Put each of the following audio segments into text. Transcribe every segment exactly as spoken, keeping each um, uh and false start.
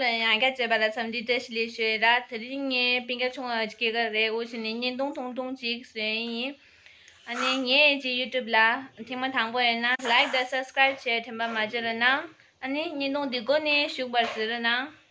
ཡང་བསྐྱར་མཇལ་བ་ལ་འཚམས་འདྲི་བཀྲ་ཤིས་བདེ་ལེགས་ཞུ་ཡི་ར། དེ་རིང་ངའི་སྤུན་ཀྱག་ཆུང་བ་སྐྱེས་སྐར་རེད། འོ་བྱས་ནས་བརྙན་ཐུང་ཐུང་ཐུང་ཅིག་བཟོས་ཡིན། ཨ་ནི་ངས་ཅིག་ཡུ་ཊུབ་ལ་ཐེངས་མ་དང་པོ་ཡིན་ན་ལའིཀ་དང་སབ་སི་ཀ་རའིབ་བྱས་དྲན་པ་མ་བརྗེད་རོགས་གནང་། ཨ་ནི་བརྙན་ཐུང་འདི་འགོ་ནས་གཞུག་བར་གཟིགས་རོགས་གནང་།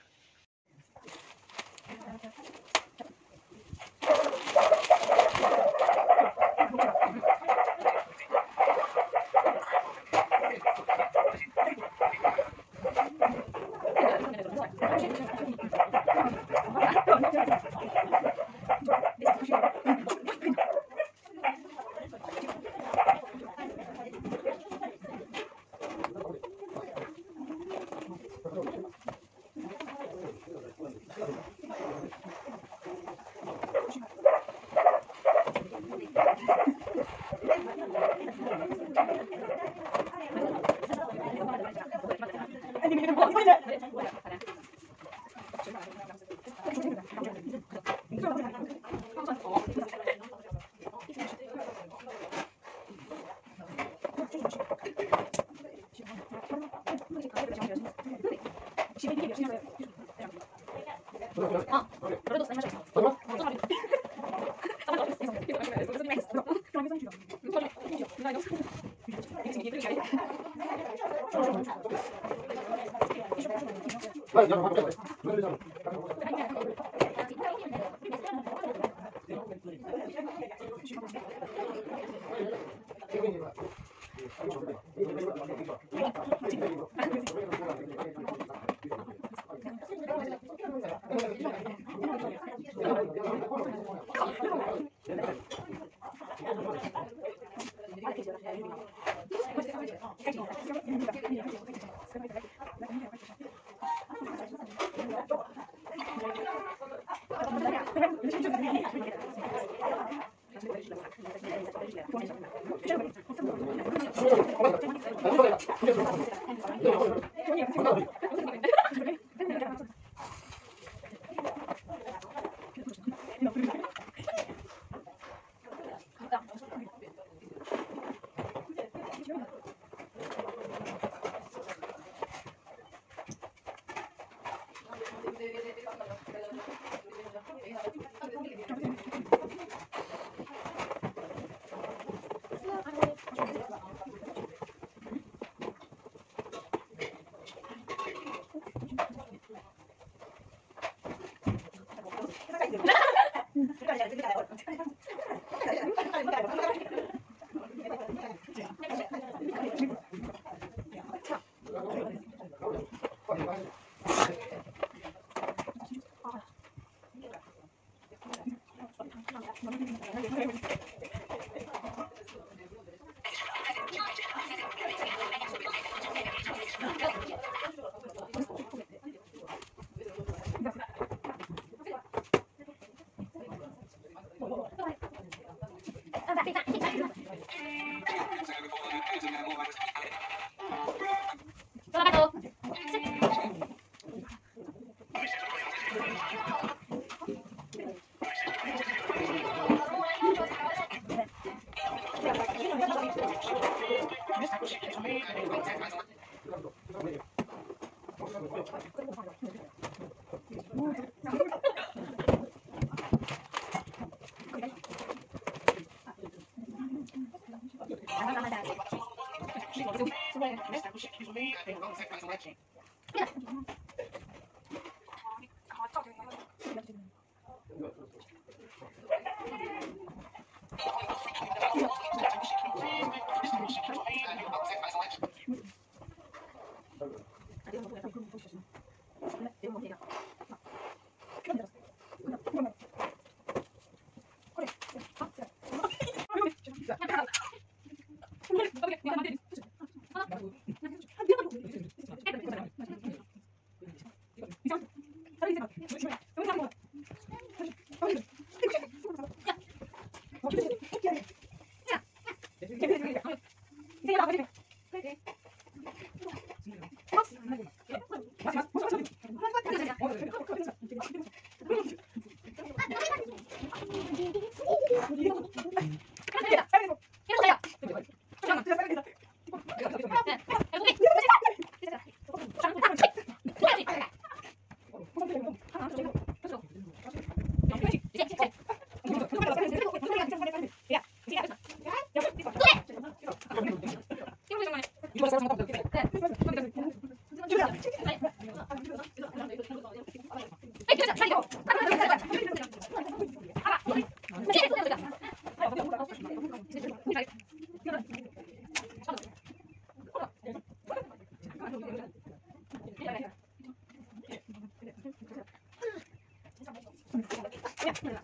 Smile.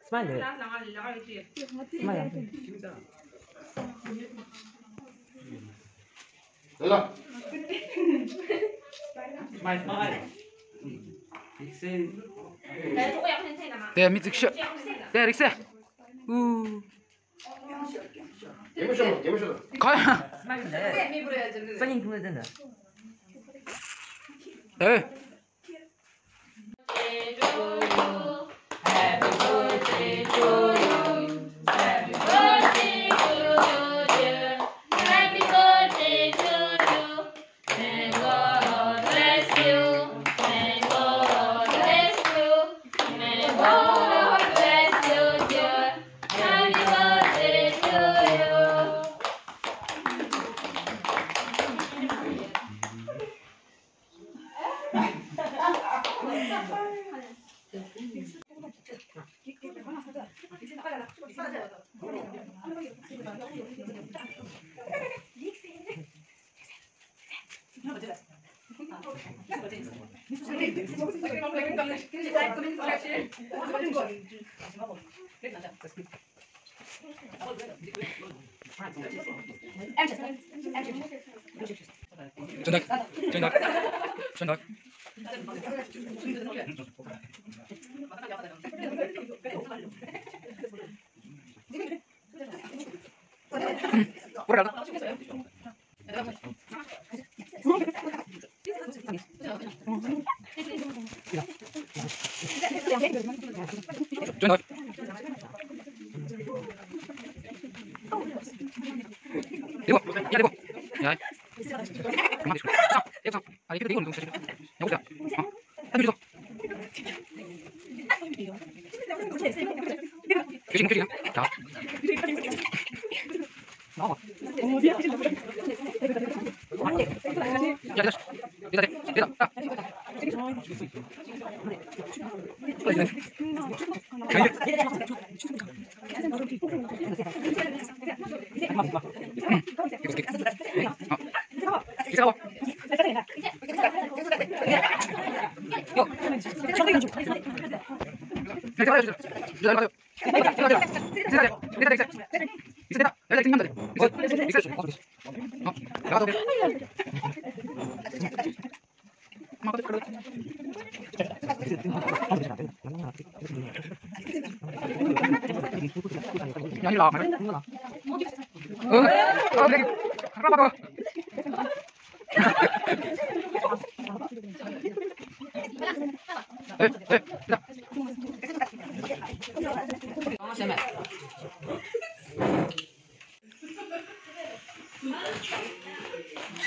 Smile. Smile, smile. དེ་མི་ཚིག་ཤོད། དེ་རིག་སེ། ཨུ། ག་ཡ། ས་ཡིན་ཐུང་ལ་ཙན་ད། ཨེ།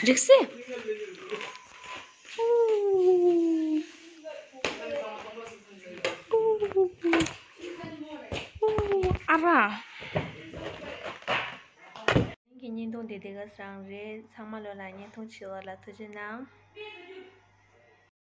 རིག་སེ། ཨ་ར། གི་བརྙན་ཐུང་དེ་དེ་ག་རང་རེད། ཚང་མ་ལོ་ལ་བརྙན་ཐུང་བྱེད་པ་ལ་ཐུགས་རྗེ་གནང་།